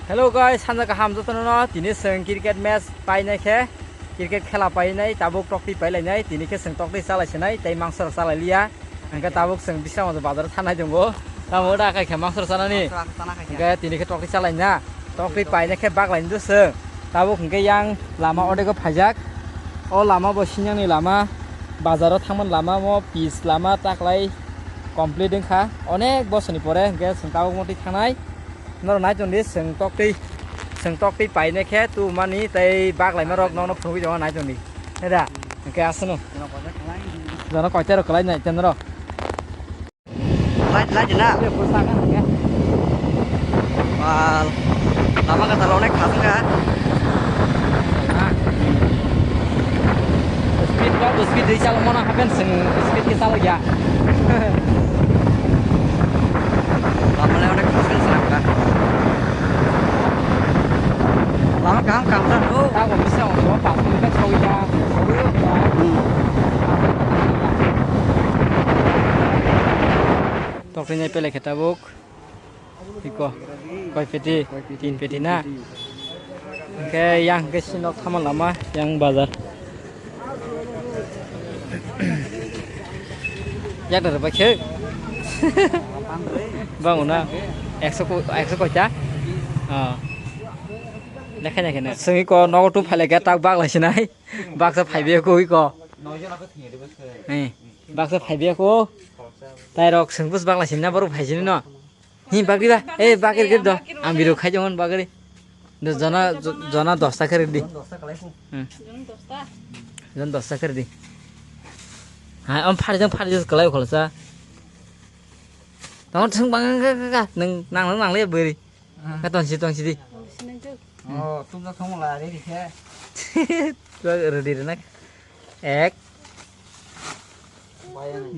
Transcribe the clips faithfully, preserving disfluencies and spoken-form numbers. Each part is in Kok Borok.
Hello guys, sanja kaham jotono no. Tini chwng cricket match painai khe, cricket khela painai, tabuk toktwi pailainai. Tini khe chwng toktwi chalai sinai, tei mangso rok chalai liya. Hwnkhe tabuk chwng bisramganja bazar thanai tongo. Tamo da kai khe mangso rok chanani. Mangso rok chana khai khe. Hwnkhe tini khe toktwi chalaina. Toktwi painai khe baklaini do chwng. Tabuk hwnkhe yang lama odego phaijak. O lama bo sinyangni lama, bazaro thangmani lama, mo pitch lama taklai complete wngkha. Onek bosoni pore hwnkhe chwng tabuk motwi thangnai. Norok nai tongdi, chwng toktwi, chwng toktwi painai khe tubumani tei baklaima rok nokno phunugwi tongo, nai tongdi. Heda, hwnkhe aswkno. Jono koita rok kwlai nai tei norok. Light, light na? Bal. Lama kata lo nek khasang ka? Speed ba, speed dei chalo mona hapen sing speed ke chalo ya. Lama le onek khasang sing ka. Lama kaham kaham sa, oh. Tago bisa, oh, pas minute ka chawi ya. Hmm. Tokrinai pele khe tabuk. Iko. Koi peti? Tin peti na? Hwnkhe yang hwnkhe sinok thama lama yang bazar. Yak da bai khe. Bang una. Ekso ko-, ekso koita? Ah. Lekha lekha na. Sengwi ko nogo tu phale khe tak bak lai sinai. Baksa phaibe ko iko. Eh. Baksa phaibe ko. Tai rok sengpus bak lai sinai borok phai sinai no. Hi bagri ba? Eh, bagri gir do. Ang biro khai jongon bagri. Do jona, jo-, jona dosta khe di. Hmm. Jon dosta khe di. Hai, om phari jang phari jang kalai kholsa. Tong thung bang ka ka ka. Nang nang nang le beri. Ka ton si ton si di. Oh, tum na thong la re di khe. Ready re nak. Ek.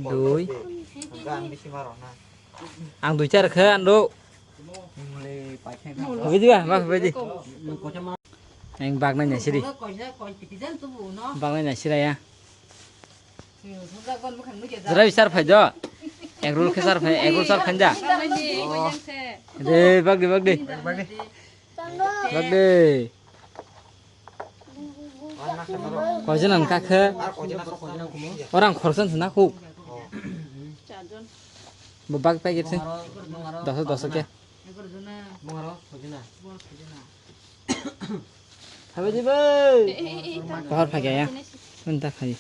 Dui. Ang dui char khe ando. Phabai di ba, ma phabai di. Ang bak nai nai siri. Bak nai nai sira ya. Jera bi sar phai do. Ek rul khe sar phai, ek rul sar phai da. De bak di, bak di. Bak di. Koijon ang kakhe? Orang khoroksa wngkha na khuk. Bo bak packet se. Dosa, dosa khe. Phabai di bai. Pohor phai kaya. Unta khai.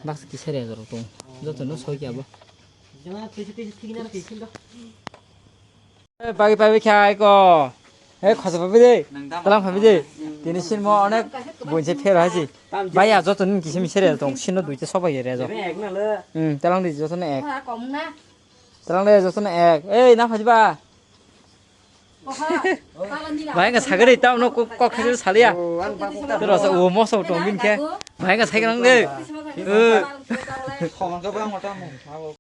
Baksa kisa re jorok tong. Joto no soi kya bo. Eh, pagi pagi khai ko. Eh, khosa phabi de. Talang phabi de. Tini sin mo onek bunse pher hasi. Baya joto nin kisa misere tong. Sin no duite sobai re jo. Hmm, talang di joto ne ek. Talang de joto ne ek. Eh, na phaji ba. Bai nga sagari tau no kok kok khajir salia. Terus o moso tong bin khe. Bai nga sagari nang de. Eh.